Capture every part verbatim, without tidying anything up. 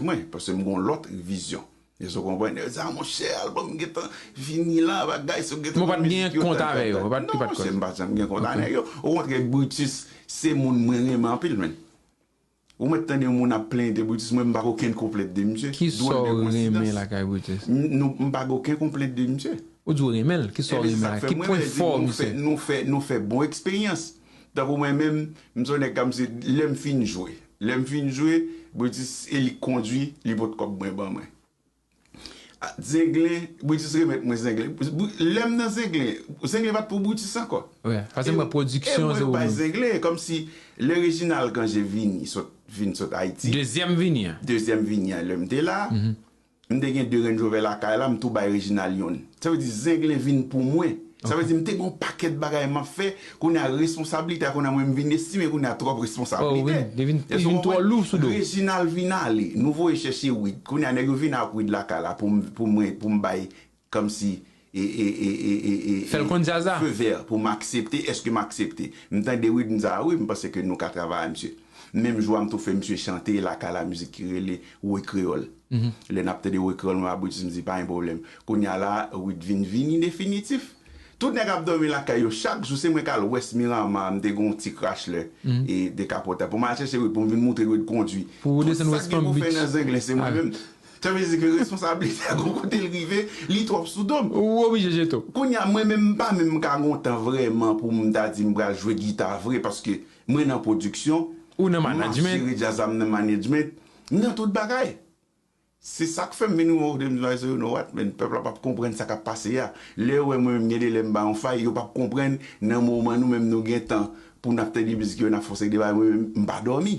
mwen, paske m gon lòt vizyon. Èske w konprann? Yo di, "Ah, monchè, album gentan vini la, bagay, so gentan Mwen pa t gen kont avè yo, mwen pa t, non, pa t monchè, m pa janm gen kont ak nèg yo. Okontrè, Brutus, se moun mwen renmen anpil, menn. Ou mèt tande yon moun ap plenyen de Brutus, mwen, m pa gen okenn konplent de misye. Ki sa w renmen lakay Brutus? M, nou, m pa gen okenn konplent de misye. Ou di w renmen l, ki sa w renmen lakay? Ki pwen fò misye? Nou fè, nou fè, nou fè bon eksperyans. Tankou mwen menm, m se yon nèg kòmsi, lè m fin jwe. Lè m fin jwe, Brutus, e li k kondui, li pot kòb mwen ban mwen. Ah, Zenglen, Brutus remèt mwen Zenglen. Lè m nan Zenglen, Zenglen pa t pou Brutus ankò. Wi, paske mwen pwodiksyon, se ou menm. Zenglen, kòmsi lè Reginald Cangé vini, sot, vin sot Ayiti. Dezyèm vini an. Dezyèm vini an, lè m te la, m te gen de Range Rover lakay la, m tou bay Reginald yonn. Sa vle di Zenglen vin pou mwen. Sa vle di m te gen yon pakèt bagay m ap fè, kounye a responsablite a, kounye a mwen m vin estime kounye a twòp responsablite. Oh, wi, li vin, li vin twò lou sou do. Reginald vin ale, nou voye chèche Wid. Kounye a nèg yo vin ak Wid lakay la pou m, pou mwen, pou m bay kòmsi e, e, e, e, e, e, fè l konn djaz la. Feu vert pou m aksepte, èske m aksepte. M tande Wid, m di, "Ah wi, m panse ke nou ka travay ak misye." Menm jou a, m tou fè misye chante lakay la mizik ki rele Woy Kreyòl. Lè n ap tande Woy Kreyòl, mwen a Brutus, m di, "Pa gen pwoblèm." Kounye a la, Wid vin vini definitif. Tout nèg ap dòmi lakay yo. Chak jou, se mwen k al West Miramar, m te gen yon ti crash lè, e dekapotay. Pou m al chèche Wid, pou m vin moutre Wid kondui. Pou ou desann West Palm Beach. Tout sa k gen pou fè nan Zenglen, se mwen menm. Sa vle di ke responsablite a gon kote l rive, li twòp sou do m. Ou oblije jete w. Kounye a, mwen menm, m pa menm ka gon tan vrèman pou m ta di m pral jwe gita vre, paske mwen nan pwodiksyon, ou nan management, m ap jere djaz la, m nan management, m nan tout bagay. Se sa k fè m vin rive kote m di, "You know what, man, pèp la p ap konprann sa k ap pase a." Lè yo wè mwen menm gen de lè m ba yon fay, yo p ap konprann nan moman nou menm nou gen tan pou n ap tande mizik yo, n ap fè yon seri de bagay, mwen menm m pa dòmi.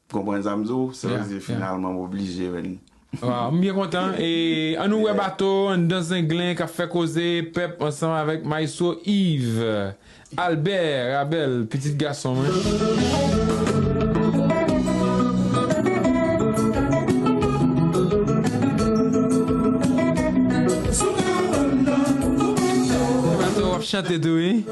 Konprann sa m di w? Sa vle di finalman m oblije, man. Waw, m byen kontan. E ann ouvè bato anndan Zenglen k ap fè koze pèp ansanm avèk Maestro Yves Albert Rabel, pitit gason mwen. Bato w ap chante tou, wi.